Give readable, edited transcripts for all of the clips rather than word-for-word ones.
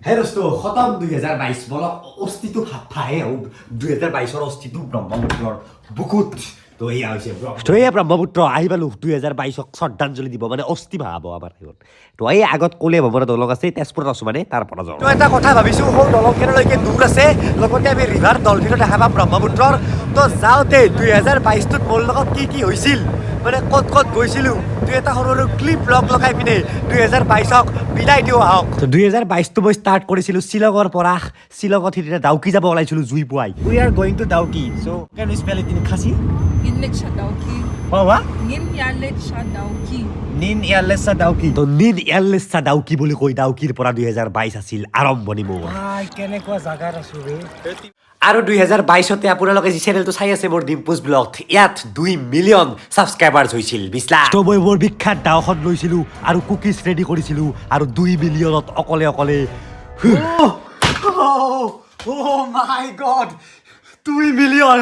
হে দোস্ত, খতম 2022। বলক, অস্থিটো ভাহে 2022ৰ অস্থিটো ব্ৰহ্মপুত্ৰৰ বুকুত। তো এয়া হৈছে, তো এয়া ব্ৰহ্মপুত্ৰ। আহি পালোঁ 2022ক শ্ৰদ্ধাঞ্জলি দিব, মানে অস্থি ভাহাব আমাৰ সেইখন। তো এই আগত ক'লে ভৱনৰ দলং আছে, তেজপুৰত আছোঁ, মানে তাৰ পৰা যাওঁ। তো এটা কথা ভাবিছোঁ, সৌ দলংখনলৈকে দূৰ আছে, লগতে আমি ৰিভাৰ ডলফিনো দেখা পাম ব্ৰহ্মপুত্ৰৰ। তো যাওঁতে 2022টোত মোৰ লগত কি কি হৈছিল, মানে ক'ত ক'ত গৈছিলোঁ, দুই এটা সৰু সৰু ক্লিপ লগ লগাই পিনে 2022ক বিদায় দিওঁ আহক। তো 2022টো মই ষ্টাৰ্ট কৰিছিলোঁ শ্বিলঙৰ পৰা। শ্বিলঙত সিদিনা ডাউকি যাব ওলাইছিলোঁ জুই পুৱাই। We are going to Dauki. So can you spell it in Khasi? Nginlecha Dauki. Oh, what? Ngin Yalecha Dauki. Nin Yalesa Dauki. তো নিন এয়াৰলেছা ডাউকি বুলি কৈ ডাউকিৰ পৰা 2022 আছিল আৰম্ভণি মোৰ। ভাই, কেনেকুৱা জাগাত আছো বে। আৰু 2022তে আপোনালোকে যি চেনেলটো চাই আছে, মোৰ ডিম্পুজ ব্লগ, ইয়াত 2 মিলিয়ন ছাবস্ক্ৰাইবাৰ্ছ হৈছিল, 20 লাখ। তো মই মোৰ বিখ্যাত দাওখন লৈছিলোঁ আৰু কুকিজ ৰেডি কৰিছিলোঁ আৰু 2 মিলিয়নত অকলে অকলে। Oh my God! 2 million!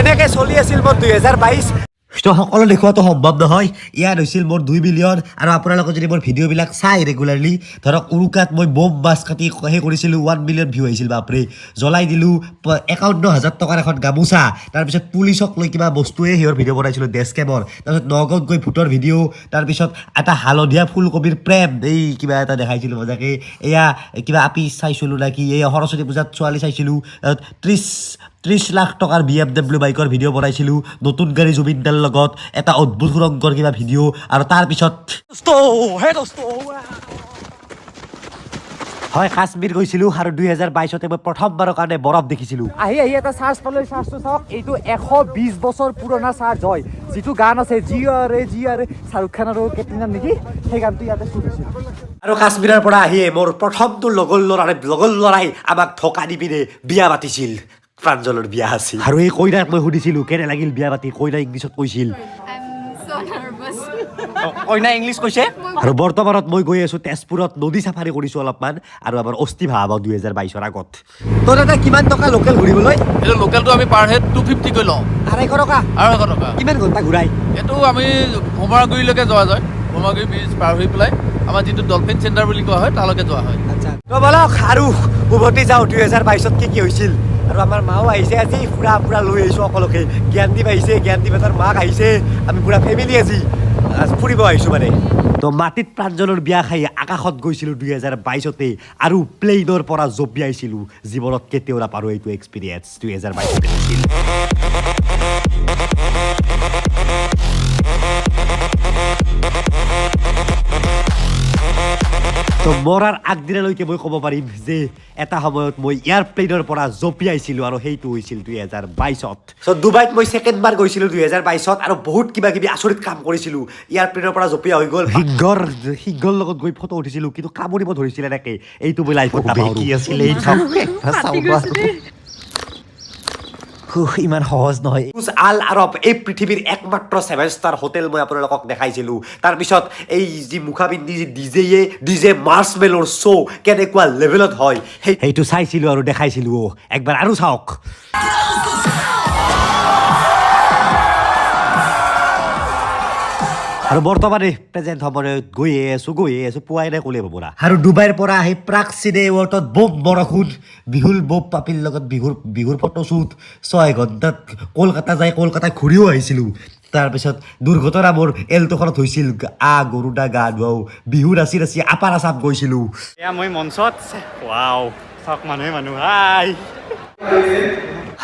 এনেকে চলি আছিল মোৰ 2022। তো সকলো দেখুৱাটো সম্ভৱ নহয়। ইয়াত হৈছিল মোৰ 2 মিলিয়ন। আৰু আপোনালোকে যদি মোৰ ভিডিঅ'বিলাক চাই ৰেগুলাৰলি, ধৰক উৰুকাত মই বম মাছ কাটি সেই কৰিছিলোঁ, 1 মিলিয়ন ভিউ আহিছিল, বাপৰে। জ্বলাই দিলোঁ 51 হাজাৰ টকাৰ এখন গামোচা। তাৰপিছত পুলিচক লৈ কিবা বস্তুৱে সিহঁৰ ভিডিঅ' বনাইছিলোঁ ডেস্ক কেমৰ। তাৰপিছত নগাঁৱত গৈ ভূতৰ ভিডিঅ'। তাৰপিছত এটা হালধীয়া ফুলকবিৰ প্ৰেম, এই কিবা এটা দেখাইছিলোঁ মজাকে। এয়া কিবা আপি চাইছিলোঁ নাকি, এই সৰস্বতী পূজাত ছোৱালী চাইছিলোঁ। 30 লাখ টকাৰ BMW বাইকৰ ভিডিঅ' বনাইছিলোঁ, নতুন গাড়ী জুবিনদাৰ লগত, এটা অদ্ভুত সুৰংগৰ কিবা ভিডিঅ'। আৰু তাৰপিছত হে দোস্ত, হয়, কাশ্মীৰ গৈছিলোঁ আৰু 2022তে মই প্ৰথমবাৰৰ কাৰণে বৰফ দেখিছিলোঁ। আহি আহি এটা চাৰ্চ পালো। চাৰ্চটো চাওক, এইটো 120 বছৰ পুৰণা চাৰ্চ হয়। যিটো গান আছে, জি আৰে জি আৰে, শ্বাহৰুখ খান আৰু কেটৰিনাৰ নেকি, সেই গানটো ইয়াতে শ্বুট হৈছিল। আৰু কাশ্মীৰৰ পৰা আহিয়ে মোৰ প্ৰথমটো লগৰ ল'ৰাই আমাক ঢকা দি পিনে বিয়া পাতিছিল। প্ৰাঞ্জলৰ বিয়া আছিল। আৰু এই কইনাক মই সুধিছিলোঁ কেনে লাগিল বিয়া পাতি। কইনা ইংলিছত কৈছিল। I'm so nervous. কইনা ইংলিছ কৈছে। আৰু বৰ্তমানত মই গৈ আছো তেজপুৰত, নদী চাফাৰী কৰিছোঁ অলপমান আৰু আমাৰ অস্থি ভাব 2022ৰ আগত। তই দাদা, কিমান টকা লোকেল ঘূৰিবলৈ? এইটো লোকেলটো আমি পাৰ হেড 250কৈ লওঁ। 250 টকা? 250 টকা। কিমান ঘণ্টা ঘূৰাই? এইটো আমি ভোমৰাগুৰিলৈকে যোৱা যায়। ভোমৰাগুৰি ব্ৰিজ পাৰ হৈ পেলাই আমাৰ যিটো ডলফিন চেণ্টাৰ বুলি কোৱা হয়, তালৈকে যোৱা হয়। আচ্ছা, তো বলক আৰু উভতি যাওঁ 2022ত কি কি হৈছিল। আৰু আমাৰ মাও আহিছে আজি, পুৰা পুৰা লৈ আহিছোঁ সকলোকে। জ্ঞানদীপ আহিছে, জ্ঞানদীপ, মাক আহিছে। আমি পুৰা ফেমিলি আজি ফুৰিব আহিছোঁ মানে। তো মাটিত প্ৰাঞ্জলৰ বিয়া খাই আকাশত গৈছিলোঁ 2022তে আৰু প্লেইনৰ পৰা জঁপিয়াইছিলোঁ। জীৱনত কেতিয়াও নাপাৰোঁ এইটো এক্সপিৰিয়েঞ্চ, 2022তে হৈছিল। তো মৰাৰ আগদিনালৈকে মই ক'ব পাৰিম যে এটা সময়ত মই এয়াৰপ্লেইনৰ পৰা জঁপিয়াইছিলোঁ আৰু সেইটো হৈছিল 2022ত। চ' ডুবাইত মই ছেকেণ্ডবাৰ গৈছিলোঁ 2022ত আৰু বহুত কিবা কিবি আচৰিত কাম কৰিছিলোঁ। এয়াৰপ্লেইনৰ পৰা জঁপিয়া হৈ গ'ল, সিংহৰ লগত গৈ ফটো উঠিছিলোঁ, কিন্তু কামুৰিব ধৰিছিল এনেকে। এইটো মই লাইফত নাপাহৰোঁ। কি আছিলে এইটো? ফাটি গৈছে দেই। ইমান সহজ নহয়। বুৰ্জ আল আৰব, এই পৃথিৱীৰ একমাত্ৰ ছেভেন ষ্টাৰ হোটেল মই আপোনালোকক দেখাইছিলোঁ। তাৰপিছত এই যি মুখা পিন্ধি যি ডিজেয়ে ডিজে মাৰ্চমেলৰ শ্ব' কেনেকুৱা লেভেলত হয়, সেইটো চাইছিলোঁ আৰু দেখাইছিলোঁ। অ' একবাৰ আৰু চাওক। আৰু বৰ্তমানে প্ৰেজেণ্ট সময়ত গৈয়ে আছো, গৈয়ে আছো, পোৱাই নাই ক'লে হ'ব না। আৰু ডুবাইৰ পৰা আহি প্ৰাগ চিনে ৱৰ্ল্ডত বোম বৰষুণ, বিহুৰ বব পাপিৰ লগত বিহুৰ ফটোশ্বুট, 6 ঘণ্টাত কলকাতা যাই কলকাতা ঘূৰিও আহিছিলোঁ। তাৰপিছত দুৰ্ঘটনা মোৰ এল্ট'খনত হৈছিল, আ গৰুদা গা ধুৱাও, বিহু নাচি নাচি আপাৰ আছাম গৈছিলোঁ। এয়া মই মঞ্চত। ৱাও, চাওক, মানুহে মানুহ, হাই।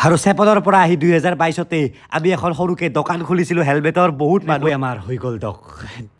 আৰু চেপনৰ পৰা আহি 2022তে আমি এখন সৰুকে দোকান খুলিছিলোঁ হেলমেটৰ। বহুত মানুহ আমাৰ হৈ গ'ল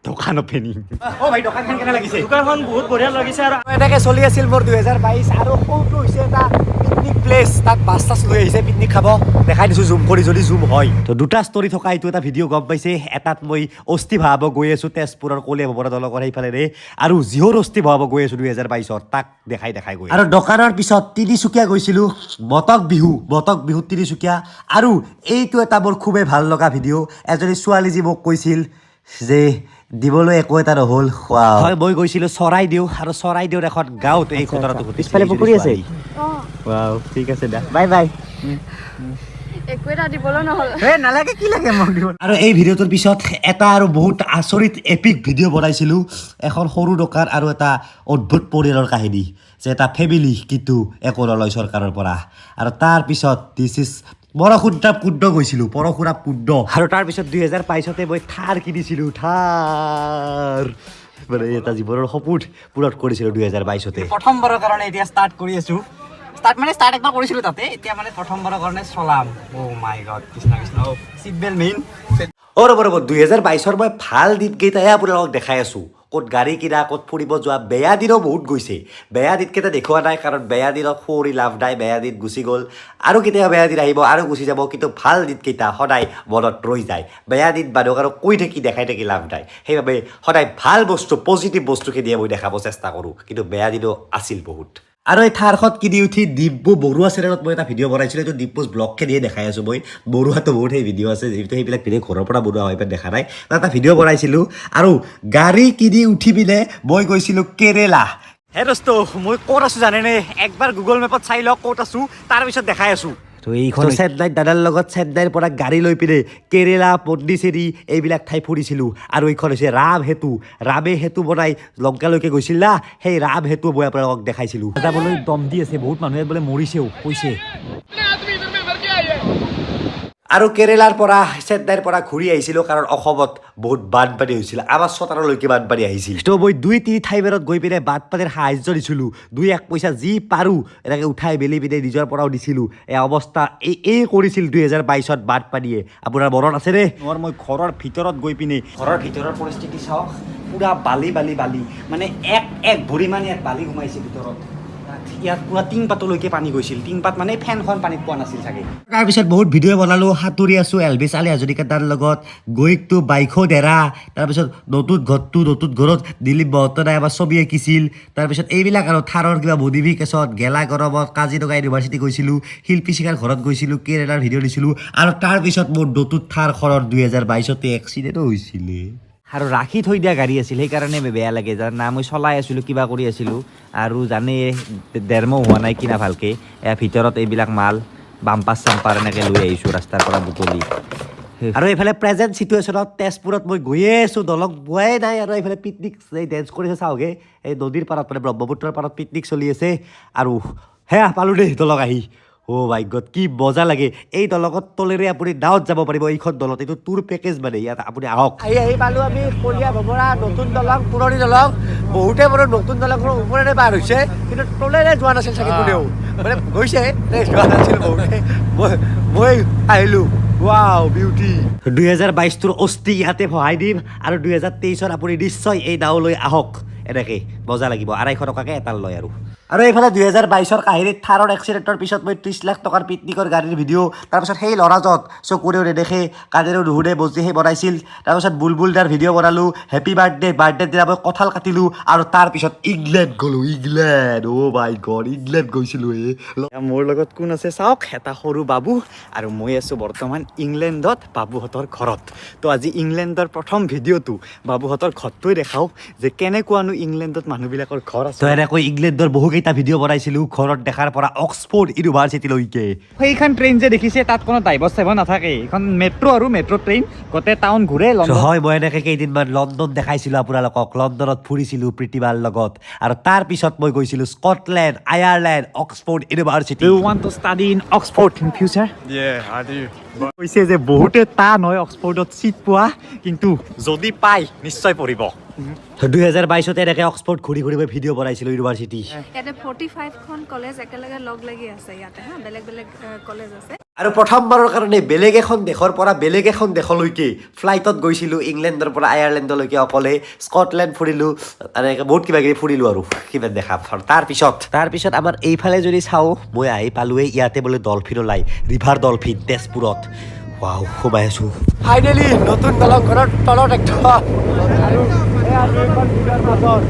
দোকান অপেনিং। অ' ভাই, দোকানখন কেনে লাগিছে? দোকানখন বহুত বঢ়িয়া লাগিছে আৰু এনেকে চলি আছিল মোৰ 2022। আৰু সৌটো হৈছে এটা পিকনিক প্লেচ, তাত বাছ চাছ লৈ আহিছে পিকনিক খাব। দেখাই দিছোঁ জুম কৰি, যদি জুম হয়। তো দুটা ষ্টৰি থকা এইটো এটা ভিডিঅ' গম পাইছে। এটাত মই অস্থি ভাব গৈ আছোঁ তেজপুৰৰ কলীয়া ভৱনৰ দলঙৰ সেইফালেৰে আৰু যিহৰ অস্থি ভাব গৈ আছোঁ 2022ত, তাক দেখাই দেখাই গৈ। আৰু দোকানৰ পিছত তিনিচুকীয়া গৈছিলোঁ, মটক বিহু, মটক বিহুত তিনিচুকীয়া। আৰু এইটো এটা মোৰ খুবেই ভাল লগা ভিডিঅ'। এজনী ছোৱালী যি মোক কৈছিল যে দিবলৈ একো এটা নহ'ল খোৱা হয়। মই গৈছিলোঁ চৰাইদেউ আৰু চৰাইদেউৰ এখন গাঁৱত এই ঘটনাটো ঘটিছিল। পিছফালে এইজনী পুখুৰী আছে? ছোৱালী। ৱাও, ঠিক আছে দা, বাই বাই। একো এটা দিবলৈ নহ'ল। এ নালাগে, কি লাগে মোক দিব? আৰু এই ভিডিঅ'টোৰ পিছত এটা আৰু বহুত আচৰিত এপিক ভিডিঅ' বনাইছিলোঁ, এখন সৰু দোকান আৰু এটা অদ্ভুত পৰিয়ালৰ কাহিনী, যে এটা ফেমিলি কিন্তু একো নলয় চৰকাৰৰ পৰা। আৰু তাৰপিছত this is Parshuram কুণ্ড গৈছিলোঁ, পৰশুৰাম কুণ্ড। আৰু তাৰপিছত 2022তে মই থাৰ কিনিছিলোঁ, থাৰ মানে এটা জীৱনৰ সপোন পূৰণ কৰিছিলোঁ 2022তে। প্ৰথমবাৰৰ কাৰণে এতিয়া ষ্টাৰ্ট কৰি আছো। ষ্টাৰ্ট মানে ষ্টাৰ্ট একবাৰ কৰিছিলো তাতে, এতিয়া মানে প্ৰথমবাৰৰ কাৰণে চলাম। Oh' my God, Krishna Krishna. Seat belt মেইন। অ' ৰ'ব ৰ'ব, 2022ৰ মই ভাল দিনকেইটাহে আপোনালোকক দেখাই আছোঁ, ক'ত গাড়ী কিনা, ক'ত ফুৰিব যোৱা। বেয়া দিনো বহুত গৈছে, বেয়া দিনকেইটা দেখুওৱা নাই, কাৰণ বেয়া দিনক সুঁৱৰি লাভ নাই। বেয়া দিন গুচি গ'ল আৰু কেতিয়াবা বেয়া দিন আহিব আৰু গুচি যাব, কিন্তু ভাল দিনকেইটা সদায় মনত ৰৈ যায়। বেয়া দিন মানুহক আৰু কৈ থাকি দেখাই থাকি লাভ নাই। সেইবাবে সদায় ভাল বস্তু, পজিটিভ বস্তুখিনিয়ে মই দেখাব চেষ্টা কৰোঁ, কিন্তু বেয়া দিনো আছিল বহুত। আৰু এই থাৰখন কিনি উঠি ডিম্পু বৰুৱা চেনেলত মই এটা ভিডিঅ' বনাইছিলোঁ। এইটো ডিম্পুজ ব্লগখিনিয়ে দেখাই আছোঁ মই। বৰুৱাটো বহুত সেই ভিডিঅ' আছে, যিহেতু সেইবিলাক ভিডিঅ' ঘৰৰ পৰা বনোৱা হয়, ইমান দেখা নাই। তাত এটা ভিডিঅ' বনাইছিলোঁ আৰু গাড়ী কিনি উঠি পিনে মই গৈছিলোঁ কেৰেলা। হে দোস্ত, মই ক'ত আছো জানেনে? একবাৰ গুগল মেপত চাই লওক ক'ত আছো, তাৰপিছত দেখাই আছো। তো এইখন চেন্নাইত দাদাৰ লগত চেন্নাইৰ পৰা গাড়ী লৈ পিনে কেৰেলা, পণ্ডিচেৰী এইবিলাক ঠাই ফুৰিছিলোঁ। আৰু এইখন হৈছে ৰাম সেতু। ৰামে সেতু বনাই লংকালৈকে গৈছিল না, সেই ৰাম সেতু মই আপোনালোকক দেখাইছিলোঁ। যাবলৈ দম দি আছে, বহুত মানুহে বোলে মৰিছেও কৈছে। আৰু কেৰেলাৰ পৰা, চেন্নাইৰ পৰা ঘূৰি আহিছিলোঁ, কাৰণ অসমত বহুত বানপানী হৈছিল, আমাৰ চোতাললৈকে বানপানী আহিছিল। তো মই দুই তিনি ঠাইবোৰত গৈ পিনে বানপানীৰ সাহাৰ্য দিছিলোঁ, দুই এক পইচা যি পাৰোঁ এনেকৈ উঠাই মেলি পিনে নিজৰ পৰাও দিছিলোঁ। এই অৱস্থা এই কৰিছিল 2022ত বানপানীয়ে। আপোনাৰ মনত আছেনে? মই ঘৰৰ ভিতৰত গৈ পিনে ঘৰৰ ভিতৰৰ পৰিস্থিতি চাওক, পূৰা বালি বালি বালি, মানে এক এক ভৰিমান ইয়াত বালি সোমাইছে ভিতৰত। ইয়াত পূৰা টিং পাতলৈকে পানী গৈছিল। টিং পাত মানে ফেনখন পানীত পোৱা নাছিল চাগে। তাৰপিছত বহুত ভিডিঅ' বনালোঁ, সাঁতুৰি আছোঁ এলভিছ আলি হাজৰিকা লগত, গৈকটো বাইখো ডেৰা। তাৰপিছত নতুন ঘৰটো, নতুন ঘৰত দিলীপ মহন্তই আমাৰ ছবি আঁকিছিল। তাৰপিছত এইবিলাক আৰু থাৰৰ কিবা মডিফিকেশ্যন, গেলা গৰমত কাজিৰঙা ইউনিভাৰ্চিটি গৈছিলোঁ, শিল্পী শিখাৰ ঘৰত গৈছিলোঁ, কেৰেলাৰ ভিডিঅ' দিছিলোঁ। আৰু তাৰপিছত মোৰ নতুন থাৰখনৰ 2022তে এক্সিডেণ্টো হৈছিলে। আৰু ৰাখি থৈ দিয়া গাড়ী আছিল, সেইকাৰণে বেয়া লাগে না। মই চলাই আছিলোঁ, কিবা কৰি আছিলোঁ আৰু জানে ডেৰমাহ হোৱা নাই কিনা ভালকৈ। এয়া ভিতৰত এইবিলাক মাল, বাম্পাৰ চাম্পাৰ এনেকৈ লৈ আহিছোঁ ৰাস্তাৰ পৰা বুটলি। আৰু এইফালে প্ৰেজেণ্ট চিটুৱেশ্যনত তেজপুৰত মই গৈয়ে আছোঁ, দলং পোৱাই নাই। আৰু এইফালে পিকনিক এই ডেন্স কৰিছে চাওঁগে, এই নদীৰ পাৰত, মানে ব্ৰহ্মপুত্ৰৰ পাৰত পিকনিক চলি আছে। আৰু সেয়া পালোঁ দেই দলং আহি। অ' মাই গড, কি মজা লাগে! এই দলঙত তলেৰে আপুনি নাৱত যাব পাৰিব। এইখন দলত এইটো টুৰ পেকেজ, মানে ইয়াত আপুনি আহক। আহি আহি পালোঁ আমি কলীয়া ভমৰা নতুন দলং, পুৰণি দলং। বহুতে বাৰু নতুন দলংখনৰ ওপৰেৰে পাৰ হৈছে, কিন্তু তলেৰে যোৱা নাছিল চাগে কোনেও, মানে গৈছে, যোৱা নাছিল বহুতে। মই আহিলোঁ। Wow, beauty! 2022টোৰ অস্থি ইয়াতে ভহাই দিম আৰু 2023ত আপুনি নিশ্চয় এই নাৱলৈ আহক, এনেকৈ মজা লাগিব। 250 টকাকৈ এটা লয়। আৰু এইফালে 2022ৰ কাহিনীত থাৰৰ এক্সিডেণ্টৰ পিছত মই 30 লাখ টকাৰ পিকনিকৰ গাড়ীৰ ভিডিঅ', তাৰপিছত সেই ল'ৰাজন চকুৰেও নেদেখে কাণেৰেও নুশুনে বজি সেই বনাইছিল। তাৰপিছত বুলবুল দাৰ ভিডিঅ' বনালোঁ, হেপী বাৰ্থডে, বাৰ্থডেৰ দিনা মই কঁঠাল কাটিলোঁ। আৰু তাৰপিছত ইংলেণ্ড গ'লোঁ, England, O' my god, England গৈছিলোঁ এই। মোৰ লগত কোন আছে চাওক, এটা সৰু বাবু আৰু মই আছোঁ বৰ্তমান ইংলেণ্ডত বাবুহঁতৰ ঘৰত। তো আজি ইংলেণ্ডৰ প্ৰথম ভিডিঅ'টো বাবুহঁতৰ ঘৰটোৱে দেখাওঁ যে কেনেকুৱানো ইংলেণ্ডত মানুহবিলাকৰ ঘৰ আছে। তো এনেকৈ ইংলেণ্ডৰ বহুকেইটা ভিডিঅ' বনাইছিলোঁ, ঘৰত দেখাৰ পৰা অক্সফৰ্ড ইউনিভাৰ্চিটিলৈকে। সেইখন ট্ৰেইন যে দেখিছে, তাত কোনো ড্ৰাইভাৰ চাইভাৰ নাথাকে। এইখন মেট্ৰ' আৰু মেট্ৰ' ট্ৰেইন গোটেই টাউন ঘূৰে লণ্ডন। হয়, মই এনেকৈ কেইদিনমান লণ্ডন দেখাইছিলোঁ আপোনালোকক, লণ্ডনত ফুৰিছিলোঁ প্ৰীতিবাৰ লগত। আৰু তাৰপিছত মই গৈছিলোঁ Scotland, Ireland, Oxford university. You want to study in Oxford in future? Yeah, I do. কৈছে যে বহুতে টান হয় অক্সফৰ্ডত চিট পোৱা, কিন্তু যদি পায় নিশ্চয় পঢ়িব। 2022ত এনেকৈ অক্সফৰ্ড ঘূৰি ঘূৰি মই ভিডিঅ' বনাইছিলোঁ ইউনিভাৰ্চিটি। ইয়াতে 45খন কলেজ একেলগে লগ লাগি আছে ইয়াতে। হা, বেলেগ বেলেগ কলেজ আছে। আৰু প্ৰথমবাৰৰ কাৰণে বেলেগ এখন দেশৰ পৰা বেলেগ এখন দেশলৈকে ফ্লাইটত গৈছিলোঁ, ইংলেণ্ডৰ পৰা আয়াৰলেণ্ডলৈকে অকলে। স্কটলেণ্ড ফুৰিলোঁ, এনেকৈ বহুত কিবা কিবি ফুৰিলোঁ আৰু কিবা দেখা। আৰু তাৰপিছত আমাৰ এইফালে যদি চাওঁ, মই আহি পালোঁৱেই ইয়াতে বোলে ডলফিন ওলাই, ৰিভাৰ ডলফিন তেজপুৰত। ৱাও, সোমাই আছোঁ ফাইনেলি নতুন দলংখনৰ তলত একদম। আৰু এই আৰু এইখন মাজত।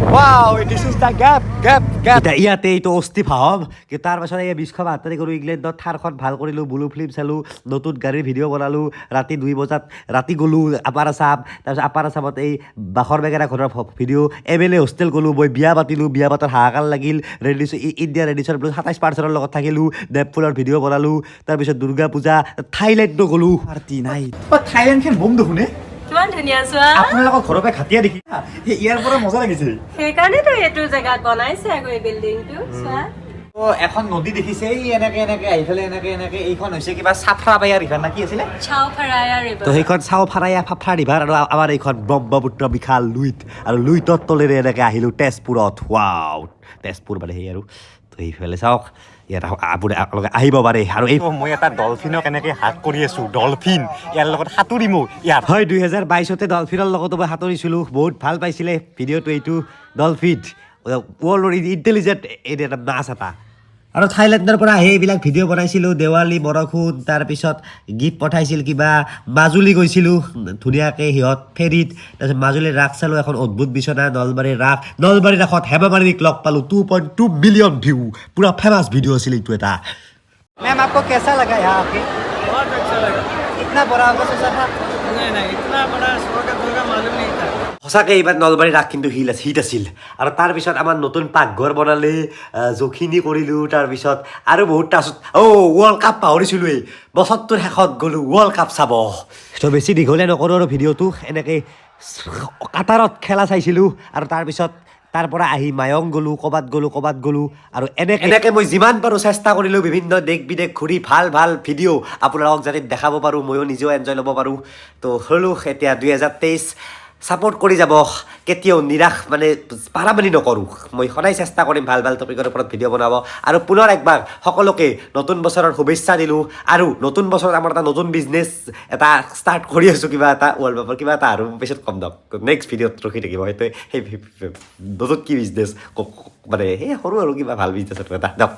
Wow, this is the gap, gap, gap. এতিয়া ইয়াতে এইটো অস্থি ফাহম। কিন্তু তাৰপাছত এই 2072 গ'লোঁ ইংলেণ্ডত, থাৰখন ভাল কৰিলোঁ, ব্লু ফিল্ম চালোঁ, নতুন গাড়ীৰ ভিডিঅ' বনালোঁ। ৰাতি 2 বজাত ৰাতি গ'লোঁ আপাৰ আছাম। তাৰপিছত আপাৰ আছামত এই বাখৰ বেগেৰা ঘৰৰ ভিডিঅ', এমএলএ হোষ্টেল গ'লোঁ। মই বিয়া পাতিলোঁ, বিয়া পাতাৰ হাহাকাৰ লাগিল। ৰেডিছ ইণ্ডিয়া ৰেডিছৰ 27 পাৰ্চেণ্টৰ লগত থাকিলোঁ, দেৱফুলৰ ভিডিঅ' বনালোঁ। তাৰপিছত দুৰ্গা পূজা, থাইলেণ্ডো গ'লোঁ। Party night. অ, থাইলেণ্ডখন বম দেখোন এ। কিমান ধুনীয়া চোৱা। আপোনালোকৰ ঘৰৰ পৰা ঘাটিয়া দেখি সেই ইয়াৰ পৰা মজা লাগিছে। সেইকাৰণেতো এইটো জেগাত বনাইছে আকৌ এই বিল্ডিংটো, চোৱা। তো এখন নদী দেখিছে, এই এনেকে এনেকে আহি পেলাই এনেকে এনেকে, এইখন হৈছে কিবা চাফৰা বায়া ৰিভাৰ না কি আছিলে? চাওফাৰায়া তো ৰিভাৰ। সেইখন চাও ফাৰাইয়া ফাফৰা ৰিভাৰ আৰু আমাৰ এইখন ব্ৰহ্মপুত্ৰ বিশাল লুইত আৰু লুইতৰ তলেৰে এনেকৈ আহিলোঁ তেজপুৰত। ৱাও, তেজপুৰ মানে সেই আৰু। তো সেইফালে চাওক, ইয়াত আপুনি আপোনালোকে আহিব পাৰে আৰু এই মই এটা ডলফিনক এনেকে হাত কৰি আছো। ডলফিন, ইয়াৰ লগত সাঁতুৰিমো ইয়াত। হয়, 2022তে ডলফিনৰ লগতো মই সাঁতুৰিছিলোঁ। বহুত ভাল পাইছিলে ভিডিঅ'টো। এইটো ডলফিন ৱৰ্ল্ডৰ ইণ্টেলিজেণ্ট এই এটা মাছ এটা। আৰু থাইলেণ্ডৰ পৰা আহি এইবিলাক ভিডিঅ' বনাইছিলোঁ, দেৱালী, বৰষুণ, তাৰপিছত গিফ্ট পঠাইছিল কিবা। মাজুলী গৈছিলোঁ ধুনীয়াকৈ সিহঁত ফেৰীত। তাৰপিছত মাজুলীৰ ৰাস চালোঁ, এখন অদ্ভুত বিচনা, নলবাৰীৰ ৰাস, নলবাৰীৰ ৰাসত হেমা মালিনীক লগ পালোঁ। 2.2 মিলিয়ন ভিউ, পূৰা ফেমাছ ভিডিঅ' আছিল এইটো এটা। मैम, आपको कैसा लगा यहाँ आके? बहुत अच्छा लगा। इतना बड़ा होगा सोचा था? नहीं नहीं, इतना बड़ा स्वागत होगा मालूम नहीं था। সঁচাকৈ এইবাৰ নলবাৰীৰ ৰাস কিন্তু হিল হিট আছিল। আৰু তাৰপিছত আমাৰ নতুন পাকঘৰ বনালে, জখিনী কৰিলোঁ। তাৰপিছত আৰু বহুত, তাৰপিছত অ' ৱৰ্ল্ড কাপ পাহৰিছিলোঁৱেই। বছৰটোৰ শেষত গ'লোঁ ৱৰ্ল্ড কাপ চাব। তো বেছি দীঘলীয়া নকৰোঁ আৰু ভিডিঅ'টো। এনেকৈ কাটাৰত খেলা চাইছিলোঁ আৰু তাৰপিছত তাৰ পৰা আহি মায়ং গ'লোঁ, ক'ৰবাত গ'লোঁ, ক'ৰবাত গ'লোঁ। আৰু এনেকৈ এনেকৈ মই যিমান পাৰোঁ চেষ্টা কৰিলোঁ বিভিন্ন দেশ বিদেশ ঘূৰি ভাল ভাল ভিডিঅ' আপোনালোকক যাতে দেখাব পাৰোঁ, ময়ো নিজেও এনজয় ল'ব পাৰোঁ। তো হ'লোঁ এতিয়া 2023 ছাপোৰ্ট কৰি যাব। কেতিয়াও নিৰাশ মানে পাৰামানি নকৰোঁ। মই সদায় চেষ্টা কৰিম ভাল ভাল টপিকৰ ওপৰত ভিডিঅ' বনাব। আৰু পুনৰ একবাৰ সকলোকে নতুন বছৰৰ শুভেচ্ছা দিলোঁ। আৰু নতুন বছৰত আমাৰ এটা নতুন বিজনেছ এটা ষ্টাৰ্ট কৰি আছোঁ, কিবা এটা ৱৰ্ল্ড পেপাৰ কিবা এটা, আৰু পিছত কম দিয়ক। নেক্সট ভিডিঅ'ত ৰখি থাকিব। সেইটোৱে সেই নতুন কি বিজনেছ মানে সেই সৰু আৰু কিবা ভাল বিজনেছ এটা দিয়ক।